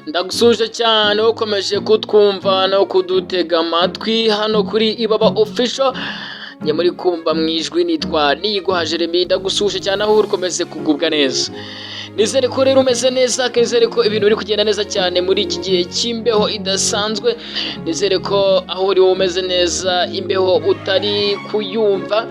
Ndagusuje cyane ukomeje kutwumva no kudutega amatwi hano kuri Ibaba Official. Njye muri kumva mu ijwi nitwa Niyiguha Jeremy. Ndagusuje cyane aho uri, ukomeze kugubwa neza. Nizere ko rero umeze neza, nizere ko ibintu biri kugenda neza cyane muri iki gihe cy'imbeho idasanzwe. Nizere ko aho uri wowe umeze neza, imbeho utari kuyumva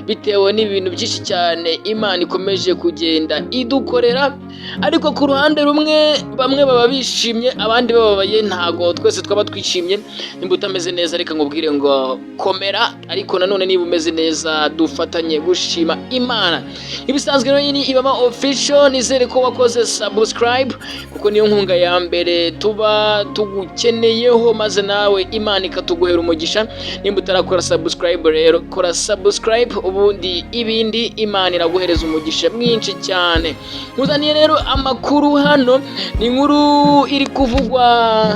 bitewe n'ibintu byinshi cyane Imana ikomeje kugenda idukorera. Ariko ku ruhande rumwe bamwe baba bishimye, abandi bababaye. Ntago twese twaba twishimye. Nimba utameze neza, reka nkubwire ngo komera, ariko nanone niba umeze neza, dufatanye gushima Imana. Ibisanzwe rero ni Ibaba Official. Nizere ko wakoze subscribe, kuko niyo nkunga ya mbere tuba tugukeneyeho, maze nawe Imana ikatuguhera umugisha. Nimba utarakora subscribe rero, kora subscribe, ubundi ibindi Imana iraguhereza umugisha mwinshi cyane. Nkuzaniye rero amakuru hano, ni inkuru iri kuvugwa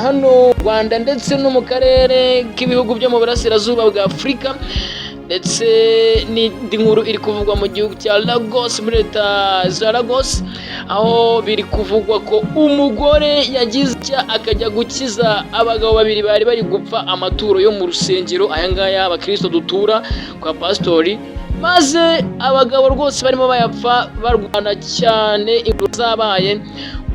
hano mu Rwanda ndetse no mu karere k'ibihugu byo mu burasirazuba bwa Afurika, ndetse n'indi nkuru iri kuvugwa mu gihugu cya Lagos, muri leta za Lagos, aho biri kuvugwa ko umugore yagize icya akajya gukiza abagabo babiri bari bari gupfa amaturo yo mu rusengero, aya ngaya abakristo dutura kwa pasitori, maze abagabo rwose barimo bayapfa barwana cyane. Inkuru zabaye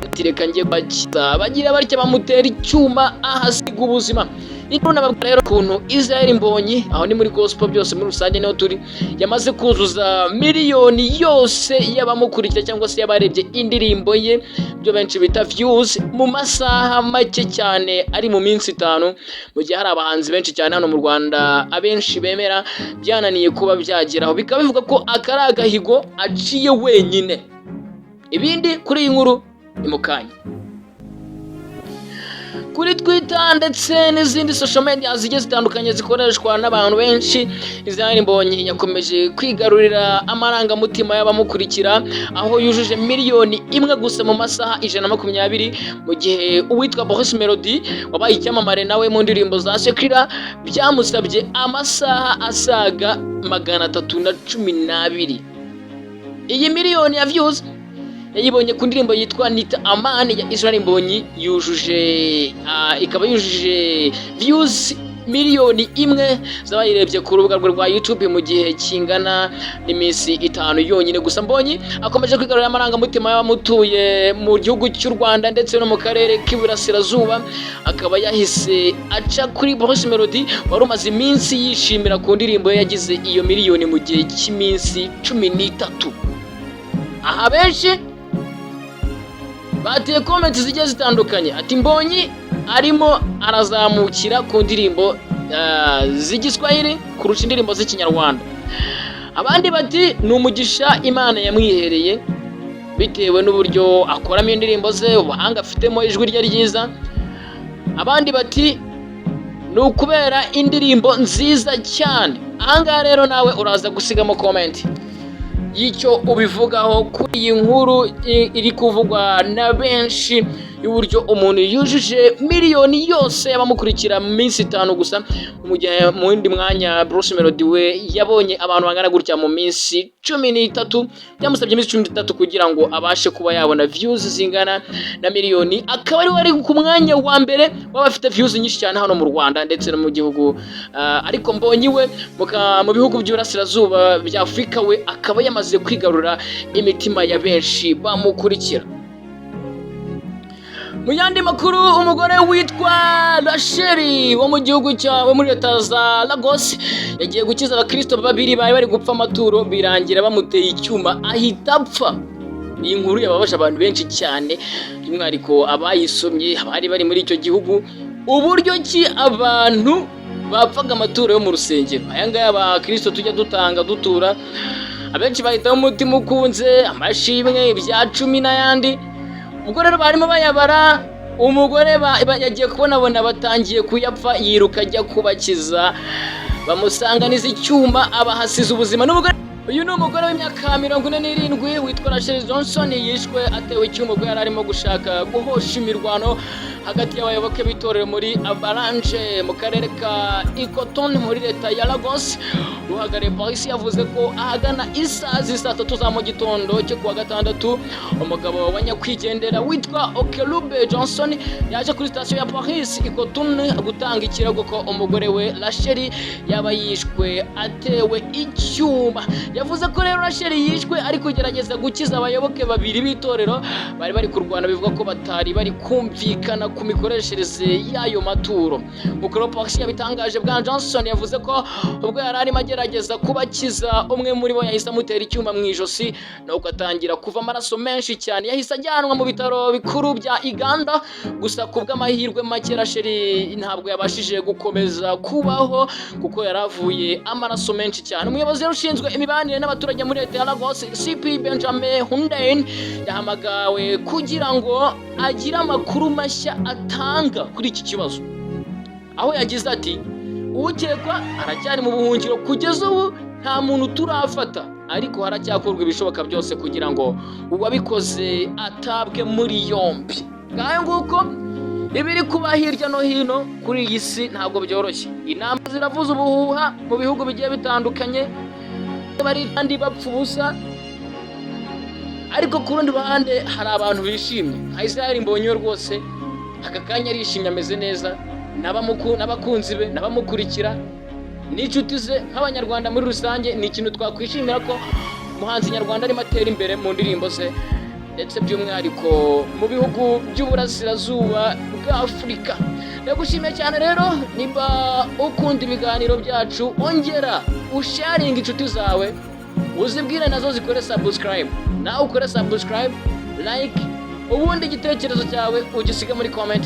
ati: "Reka njye kubakiza." Bagira batya bamutera icyuma, ahasiga ubuzima. Inkuru nababwira rero ukuntu Israel Mbonyi, aho ni muri gospel byose muri rusange niho turi, yamaze kuzuza miliyoni yose y'abamukurikira cyangwa se y'abarebye indirimbo ye, byo benshi bita views, mu masaha make cyane ari mu minsi 5, mu gihe hari abahanzi benshi cyane hano mu Rwanda abenshi bemera byananiye kuba byageraho. Bikaba bivuga ko aka ari agahigo aciye wenyine. Ibindi kuri iyi nkuru ni mu kanya. Kuri Twitter ndetse n'izindi social media zigiye zitandukanye zikoreshwa n'abantu benshi, Israel Mbonyi yakomeje kwigarurira amarangamutima y'abamukurikira, aho yujuje miliyoni 1 gusa mu masaha 120, mu gihe uwitwa Bruce Melody wabaye icyamamare nawe mu ndirimbo za secular byamusabye amasaha asaga 312. Iyi miliyoni ya views yayibonye ku ndirimbo yitwa Nita Amani ya Israel Mbonyi, yujuje ikaba yujuje views miliyoni 1 z'abayirebye ku rubuga rwe rwa YouTube mu gihe kingana n'iminsi 5 yonyine gusa. Mbonyi akomeje kwigarurira amarangamutima y'abamutuye mu gihugu cy'u Rwanda ndetse no mu karere k'Iburasirazuba, akaba yahise aca kuri Bruce Melody wari umaze iminsi yishimira ku ndirimbo ye yagize iyo miliyoni mu gihe cy'iminsi 13. Aha benshi bateye comment zigiye zitandukanye, ati: "Mbonyi arimo arazamukira ku ndirimbo z'igiswahili kurusha indirimbo z'ikinyarwanda." Abandi bati: "Ni umugisha Imana yamwihereye bitewe n'uburyo akoramo indirimbo ze, ubuhanga afitemo, ijwi rye ryiza." Abandi bati: "Ni ukubera indirimbo nziza cyane." Ahangaha rero nawe uraza gusigamo comment y'icyo ubivugaho kuri iyi nkuru iri kuvugwa na benshi, y'uburyo umuntu yujuje miliyoni yose y'abamukurikira mu minsi 5 gusa, mu gihe mu wundi mwanya Bruce Melody we yabonye abantu bangana gutya mu minsi 13. Byamusabye iminsi 13 kugira ngo abashe kuba yabona views zingana na miliyoni, akaba ari we ari ku mwanya wa mbere w'abafite views nyinshi cyane hano mu Rwanda ndetse no mu gihugu. Ariko Mbonyi we mu bihugu by'Iburasirazuba bya Afurika we akaba yamaze kwigarura imitima ya benshi bamukurikira. Mu yandi makuru, umugore witwa Rachel wo mu gihugu cya wo muri leta za Lagos yagiye gukiza abakristo babiri bari bari gupfa amaturo, birangira bamuteye icyuma ahita apfa. Iyi nkuru yababaje abantu benshi cyane, by'umwihariko abayisomye abari bari muri icyo gihugu, uburyo ki abantu bapfaga amaturo yo mu rusengero, aya ngaya abakristo tujya dutanga dutura. Abenshi bahitamo umutima ukunze, amashimwe, ibya cumi n'ayandi. Ubwo rero barimo bayabara, umugore yagiye kubonabona batangiye kuyapfa, yiruka ajya kubakiza, bamusanganiza icyuma, abahasize ubuzima. N'umugore uyu ni umugore w'imyaka 47 witwa Rachel Johnson, yishwe atewe icyuma ubwo yari arimo gushaka guhosha imirwano hagati y'abayoboke b'itorero muri Avalanche mu karere ka Ikoton muri leta ya Lagos. Uhagarariye polisi yavuze ko ahagana isaha z'i 3 za mu gitondo cyo kuwa gatandatu, umugabo wa nyakwigendera witwa Okelube Johnson yaje kuri sitasiyo ya polisi Ikotun gutanga ikirego ko umugore we Rachel yaba yishwe atewe icyuma. Yavuze ko rero Rachel yishwe ari kugerageza gukiza abayoboke babiri b'itorero bari bari kurwana, bivuga ko batari bari kumvikana ku mikoreshereze y'ayo maturo. Mukuru wa polisi yabitangaje, bwana Johnson yavuze ko ubwo yari arimo agerageza kubakiza, umwe muri bo yahise amutera icyuma mu ijosi, nuko atangira kuva amaraso menshi cyane. Yahise ajyanwa mu bitaro bikuru bya Igando, gusa ku bw'amahirwe make Rachel ntabwo yabashije gukomeza kubaho kuko yari avuye amaraso menshi cyane. Umuyobozi rero ushinzwe imibanire n'abaturage muri leta ya Lagos, CP Benjamin Hundeyin, yahamagawe kugira ngo agire amakuru mashya atanga kuri iki kibazo, aho yagize ati: "Ukekwa aracyari mu buhungiro. Kugeza ubu nta muntu turafata, ariko haracyakorwa ibishoboka byose kugira ngo uwabikoze atabwe muri yombi." Ngayo nguko ibiri kuba hirya no hino kuri iyi si. Ntabwo byoroshye, inama ziravuza ubuhuha mu bihugu bigiye bitandukanye, bari kandi bapfa ubusa. Ariko ku rundi ruhande hari abantu bishimye nka Israel Mbonyi. We rwose aka kanya arishimye, ameze neza n'abakunzi be n'abamukurikira n'inshuti ze. Nk'Abanyarwanda muri rusange, ni ikintu twakwishimira ko umuhanzi nyarwanda arimo atera imbere mu ndirimbo ze, ndetse by'umwihariko mu bihugu by'uburasirazuba bwa Afurika. Ndagushimiye cyane rero. Niba ukunda ibiganiro byacu, ongera usharinga inshuti zawe, uzibwire nazo zikore subscribe, nawe ukore subscribe, like, ubundi igitekerezo cyawe ugisiga muri comment.